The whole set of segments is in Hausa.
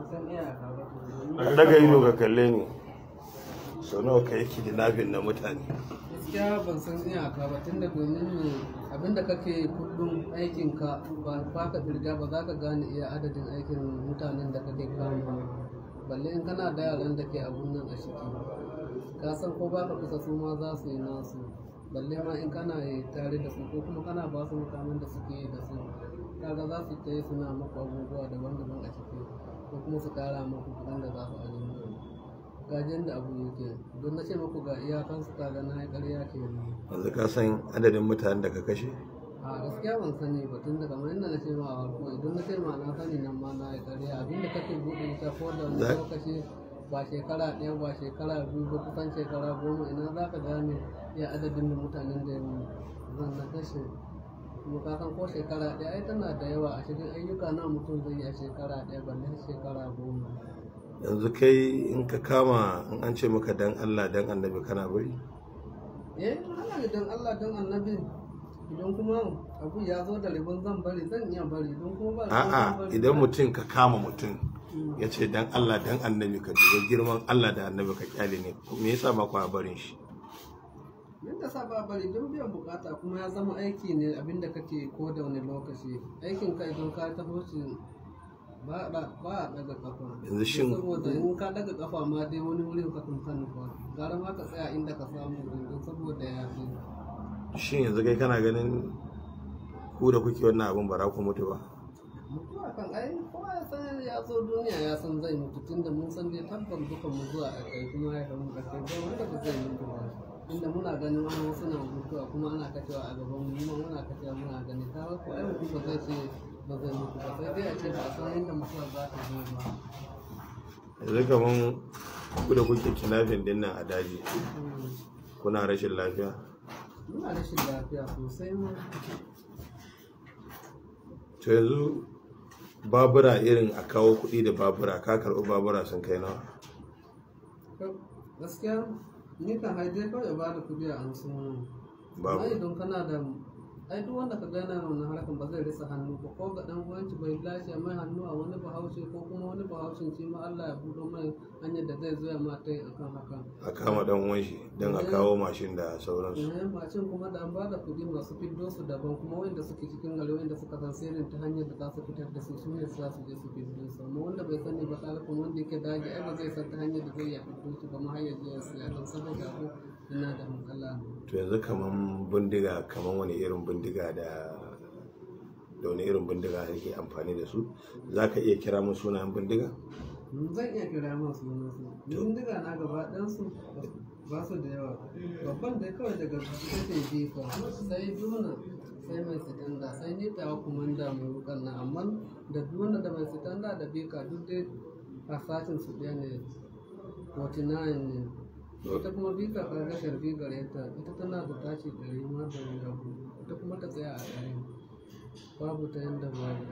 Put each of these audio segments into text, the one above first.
San iyaka ba to. Ka daga ido ka kalle ni. Sau nawa ka yi kidnapping na mutane? Gaskiya ban san iyaka ba, tunda domin ne abinda kake kullum aikin ka ba ka kirga ba, za ka gane iya adadin aikin mutanen da kake kama, balle in kana da yaran da ke abun nan a ciki. Ka san ko baka kusa, su ma za su yi nasu, balle ma in kana yi tare da su ko kuma kana ba su mutanen da suke yi da su. Kaga za su ta yi suna maku abubuwa daban-daban a ciki, ko kuma su kara maku kuɗin da za su ajiye. Gajin da abu yake don na ce maku ga iyakansu, kaga na yi ƙarya kenan. Yanzu ka san adadin mutanen da ka kashe? A gaskiya ban sani ba, tun da kamar yadda na ce ma a farko, idan na ce ma na sani, nan ma na yi ƙarya. Abinda kake buɗe ita ko da wani lokaci, ba shekara 1 ba, shekara 2 ba, kusan shekara 10, ina za ka gane iya adadin da mutanen da zan na kashe? Kuma ka san ko shekara 1 ai tana da yawa a cikin ayyuka na mutum zai yi a shekara 1, balle shekara 10. Yanzu kai in ka kama, in an ce maka dan Allah dan annabi, kana bari? Eh, ana da dan Allah dan annabi. Idan kuma abu ya zo da ribon zan bari, zan iya bari. Don kuma ba ribon zan A'a, bari. idan mutum ka kama mutum ya ce dan Allah dan annabi, ka duba girman Allah da annabi ka kyale ne, me yasa ba ku barin shi? Yadda sa ba bari, don biyan bukata, kuma ya zama aiki ne abinda kake ko da wani lokaci. Aikin ka idan ka taho shi ba a daga kafa. Yanzu shin- Saboda in ka daga kafa ma dai wani wurin ka kun sani ba, gara ma ka tsaya inda ka samu don saboda ya fi. Shin yanzu kai kana ganin ku da kuke wannan abin ba za ku mutu ba? Mutuwa kan ai kowa ya san ya zo duniya ya san zai mutu, tunda mun san dai tabbas dukan mu zuwa a kai kuma ya mu a kai, ba wanda ba zai mutu ba. Inda muna ganin wani wasu na mutuwa kuma ana kashewa a gaban mu, mu ma muna kashewa muna gani. Ka ko ai mutum ba zai ce ba zai mutu ba, sai dai a ce ba a san yadda mutuwa za ta zo ba. Yanzu kaman ku da kuke kidnapping din nan a daji, kuna rashin lafiya? Muna rashin lafiya sosai ma. To yanzu babura, irin a kawo kuɗi da babura, ka karɓi babura sun kai nawa? Gaskiya ni kan haidai kawai ba da kuɗi a an sun. Babu. Amma idan kana da ai duk wanda ka gana wannan harkan ba zai rasa hannu ba, ko ga dan uwanci bai lashe mai hannu a wani bahaushe, ko kuma wani bahaushen shi ma Allah ya buɗo mai hanyar da zai zo ya mata yi akan haka. A kama dan uwan shi don a kawo mashin da sauransu. Eh, mashin kuma da an ba da kuɗi, masu fiddo su daban, kuma wanda suke cikin gari, wanda suka san sirrin ta hanyar da za su fitar da su, su ne za su je su fiddo su. Amma wanda bai sani ba, kaga kuma wanda yake daji ai ba zai san ta hanyar da zai iya fiddo su ba ma har ya je ya siya, don saboda abu yana da matsala. To yanzu kaman bindiga, kaman wani irin bindiga da wani irin bindiga kake amfani da su? Za ka iya kira mun sunayen bindiga? Zan iya kira masu sunan su. Bindiga na gaba ɗansu ba su da yawa. Babban dai kawai daga ita ce jifa, sai duna, sai mai sitanda, sai ni tawa kumanda mai wukan nan. Amma da duna da mai sitanda da bika duk dai hasashin su ɗaya ne, 49 ne. Ita kuma bika ka ga sharbi gare ta, ita tana da tashi 100 ma da wani abu, ita kuma ta tsaya a 100. Babu ta yanda babu.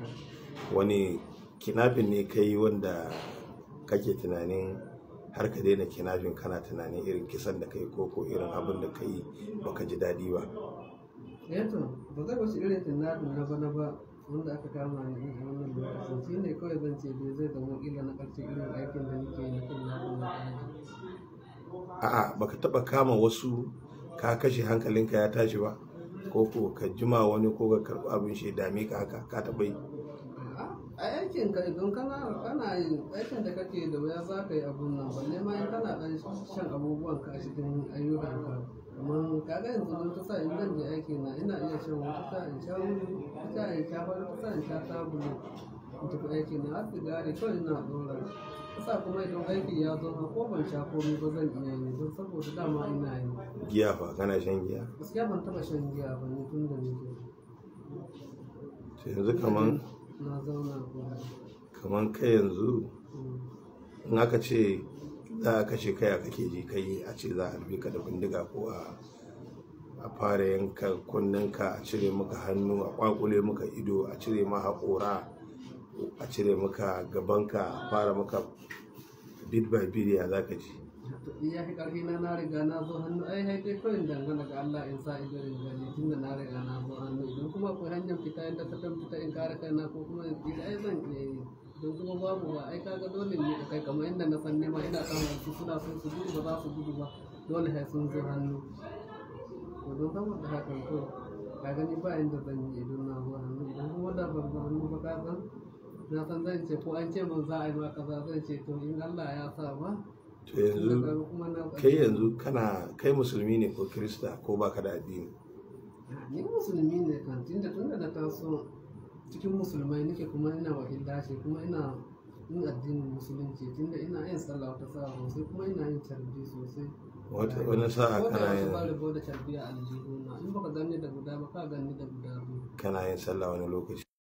Wani kidnapping ne kai wanda kake tunanin har ka daina kidnapping, kana tunanin irin kisan da kai ko irin abin da kai baka ji daɗi ba? Eh to, ba zai wuce irin kidnapping na bana ba wanda aka kama ni a wannan lokacin. Shi ne kawai zan ce dai zai zama kila na ƙarshe irin aikin da nake yi na kidnapping na daji. A'a, baka taba kama wasu ka kashe hankalinka ya tashi ba, ko ka jima wani ko ka karɓi abin shi ya dame ka haka, ka taɓa yi? A aikin ka idan kana yin aikin da kake da wuya za ka yi abun nan, balle ma in kana dan shan abubuwan ka a cikin ayyukan ka. Kamar kaga yanzu don ta sa in zan je aiki na, ina iya shan wata sa in sha wuri, wata sa in sha fari, wata sa in sha sabulu in tafi aiki na. Har sigari kawai ina ɗora ta sa. Kuma idan aiki ya zo ma, ko ban sha komai ba zan iya yi, don saboda dama ina yi. Giya fa, kana shan giya? Gaskiya ban taɓa shan giya ba ni tun da nake. To yanzu kaman Na zauna kuma. Kaman kai yanzu in aka ce za a kashe kai, a kake ji kai a ce za a harbe ka da bindiga, ko a fara yanka kunnenka, a cire maka hannu, a kwakule maka ido, a cire ma haƙora, a cire maka gabanka, a fara maka bit by bit, ya za ka ji? To, iya fi ƙarfi na, na riga na zo hannu ai hai dai kawai dangana ga Allah in sa ido in gani, tunda na riga na zo hannu. Idan kuma akwai hanyar fita inda ta kan fita in kare kaina ko kuma in tsira, ai zan iya yi. Don kuma babu ba, ai kaga dole ne ka kai, kamar inda na san nema ina kama su suna son su gudu, ba za su gudu ba, dole sai sun zo hannu. To don saboda hakan, to ka gani ba inda zan yi idan na zo hannu. Idan kuma da ban zo hannu ba, ka san na san zan ce ko an ce min za a yi ma kaza, zan ce to in Allah ya sa ba. To tunda yanzu kaga kuma na kai yanzu kana kai musulmi ne ko kirista ko baka da addini? Ni musulmi ne kan, tunda na taso cikin musulmai nake, kuma ina wahilla shi, kuma ina yin addinin musulunci, tunda ina yin sallah wata sa'a sosai, kuma ina yin carbi sosai. Wata wani sa'a ko da kana yaushe ba yin rabo da carbi a aljihuna. In baka ganni da guda ba, ka ganni da guda biyu. Kana yin sallah wani lokaci.